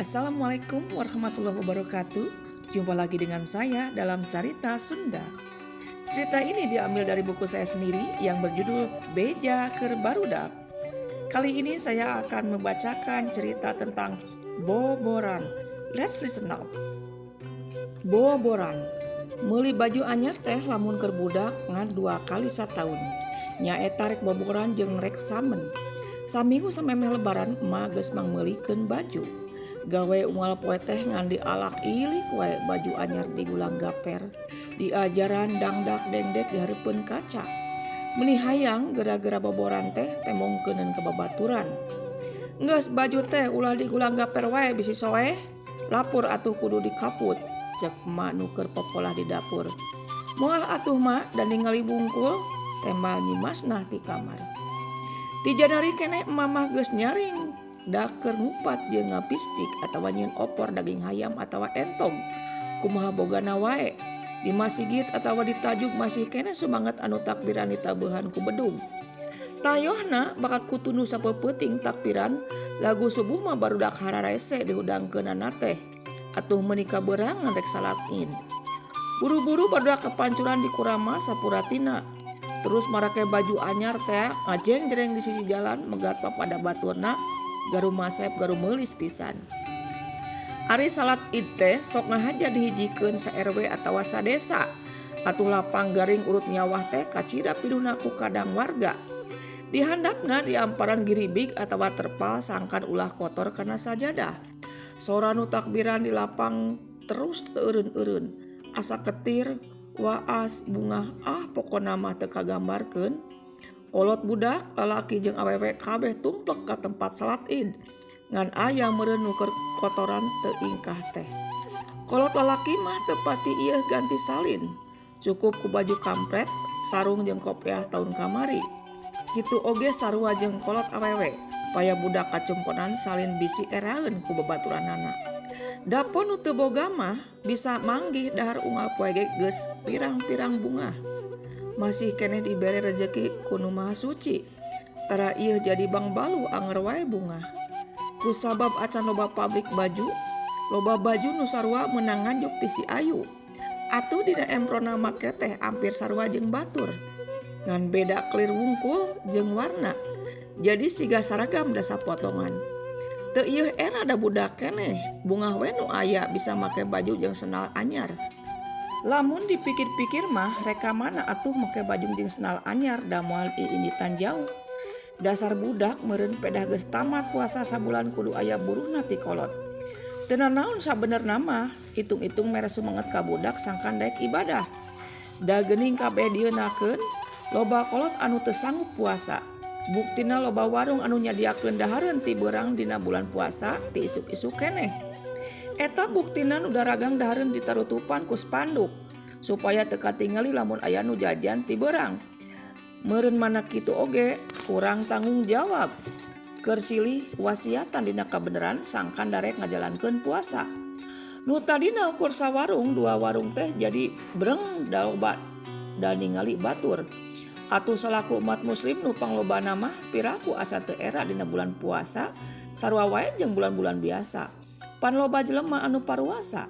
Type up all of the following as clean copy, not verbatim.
Assalamualaikum warahmatullahi wabarakatuh. Jumpa lagi dengan saya dalam Carita Sunda. Cerita ini diambil dari buku saya sendiri yang berjudul Beja Keur Barudak. Kali ini saya akan membacakan cerita tentang boboran. Let's listen up. Boboran. Meuli baju anyar teh lamun keur budak ngan dua kali sataun. Nyaeta rek boboran jeung rek samen. Saminggu samemeh lebaran emak geus mangmeulikeun baju. Gawe unggal poe teh ngan dialak ilik wae baju anyar digulang gaper. Diajaran dangdak dengdek di hareupeun kaca. Meuni hayang gara-gara boboran teh tembongkeuneun ka babaturan. Geus baju teh ulah digulang gaper wae bisi soeh. Lapur atuh kudu dikaput, cek emak nu keur popolah di dapur. Moal atuh mak da ningali bungkul, tembal nyimasna ti kamar. Ti Januari keneh emak mah geus nyaring da keur ngupat jeung ngapistik atawa nyieun opor daging hayam atawa entog. Kumaha bogana wae. Di masigit atawa di tajug masih keneh sumanget anu takbiran ditabeuhan ku bedug. Tayohna bakat kutunduh sapeuting takbiran, lagu subuh mah barudak hararese dihudangkeunana teh. Atuh meuni kaberangan rek salat Id. Buru-buru barudak kapancuran di kurama sapuratina. Terus marake baju anyar teh ngajeng-jereng di sisi jalan megat papada baturna garumasep garumeulis pisan. Ari salat Id teh sok ngahaja dihijikeun sa-RW atawa sadesa. Atuh lapang garing urut nyawah teh kacida piduhna ku kadang warga. Di handapna diamparan giribig atawa terpal sangkan ulah kotor kana sajadah. Sora nu takbiran di lapang terus teu eureun-eureun. Asa ketir, waas, bungah, ah pokona mah teu kagambarkeun. Kolot budak, lalaki jeung awewe kabeh tumplek ka tempat salat Id. Ngan aya meureun nu keur kotoran teu ingkah teh. Kolot lalaki mah teu pati ieuh ganti salin. Cukup ku baju kampret, sarung jeung kopiah taun kamari. Kitu oge sarua jeung kolot awewe. Paya budak kacumponan salin bisi eraeun ku babaturanana. Dapo nu teu boga mah bisa manggih dahar unggal poe ge geus pirang-pirang bungah. Masih keneh dibere rejeki ku Nu Maha Suci. Tara ieu jadi bangbalu anger wae bungah. Kusabab acan loba pabrik baju, loba baju nu sarua meunang nganjuk ti si ayu. Atuh dina emprona make teh ampir sarua jeung batur. Ngan beda kelir wungkul jeung warna. Jadi siga saragam da sapotongan. Teu ieuh era da budak keneh, bungah we nu aya bisa make baju jeung sendal anyar. Lamun dipikir-pikir mah rek ka mana atuh make baju jeung sendal anyar da moal iinditan jauh. Dasar budak meureun pedah geus tamat puasa sabulan kudu aya buruhna ti kolot. Teu nanaon sabenerna mah, hitung-hitung mere sumanget ka budak sangkan daek ibadah. Da geuning kabeh dieunakeun, loba kolot anu teu sanggup puasa. Buktina loba warung anu nyadiakeun dahareun ti beurang dina bulan puasa ti isuk-isuk keneh. Eta buktina nu daragang dahareun ditarutupan ku spanduk supaya teu katingali lamun aya nu jajan ti beurang. Meureun mana kitu oge kurang tanggung jawab. Keur silih wasiatan dina kabeneran sangkan darek ngajalankeun puasa. Nu tadina ukur sawarung dua warung teh jadi breng da loba da ningali batur. Atuh salaku umat muslim nu panglobana mah piraku asa teu era dina bulan puasa sarua wae jeung bulan-bulan biasa. Pan loba jelema anu paruasa.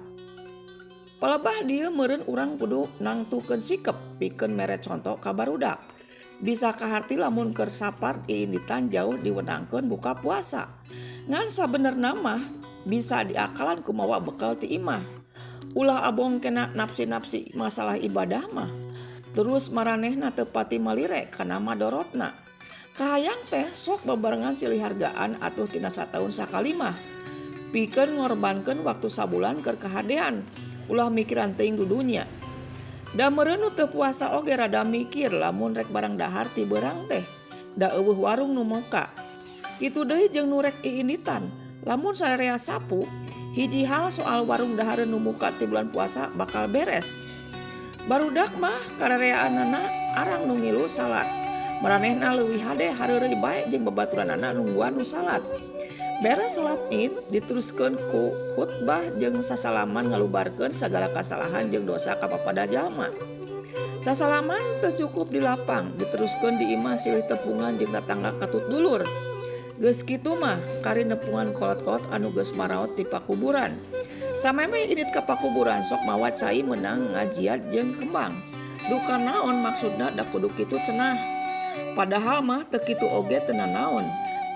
Palebah dieu meureun urang kudu nangtukeun sikep pikeun mere conto ka barudak. Bisa kaharti lamun keur sapar iinditan jauh diwenangkeun buka puasa. Ngan sabenerna mah bisa diakalan kumawa bekal ti imah. Ulah abong kena napsi-napsi masalah ibadah mah. Terus maranehna teu pati malire kana madorotna. Kahayang teh sok bebarengan silih hargaan atuh tina sataun sakali mah. Pikeun ngorbankeun waktu sabulan keur kahadean, ulah mikiran teuing dudunya. Da meureun nu teu puasa oge rada mikir lamun rek barang dahar ti beurang teh, da eueuh warung nu moka. Kitu deui jeung nu rek iinditan, lamun sararea sapu, hiji hal soal warung dahareun nu muka ti bulan puasa bakal beres. Barudak mah karareaanana arang nu ngilu salat. Maranehna leuwih hade hareureuy bae jeung babaturanana nungguan nu salat. Beres salat Id diteruskeun ku khutbah jeung sasalaman ngalubarkeun sagala kasalahan jeung dosa ka papada jalma. Sasalaman teu cukup di lapang, diteruskeun di imah silih tepungan jeung tatangga katut dulur. Geus kitu mah kari nepungan kolot-kolot anu geus maraot di pakuburan. Samemeh indit ka pakuburan sok mawa cai meunang ngajiat jeung kembang. Duka naon maksudna da kudu kitu cenah. Padahal mah teu kitu oge teu nanaon.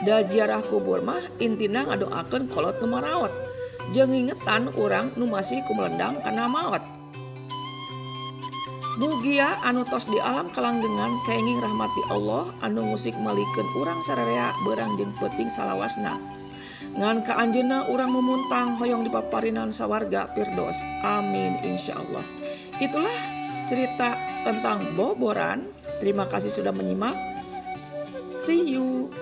Da ziarah kubur mah intina ngadoakeun kolot nu maraot jeung ngingetan urang nu masih kumelendang kana maot. Mugia anu tos di alam kalanggengan kenging rahmat ti Allah anu ngusik malikeun urang sararea beurang jeung peuting salawasna. Ngan ka anjeunna urang mumuntang hoyong dipaparinan sawarga firdaus. Amin insyaallah. Itulah cerita tentang boboran. Terima kasih sudah menyimak. See you.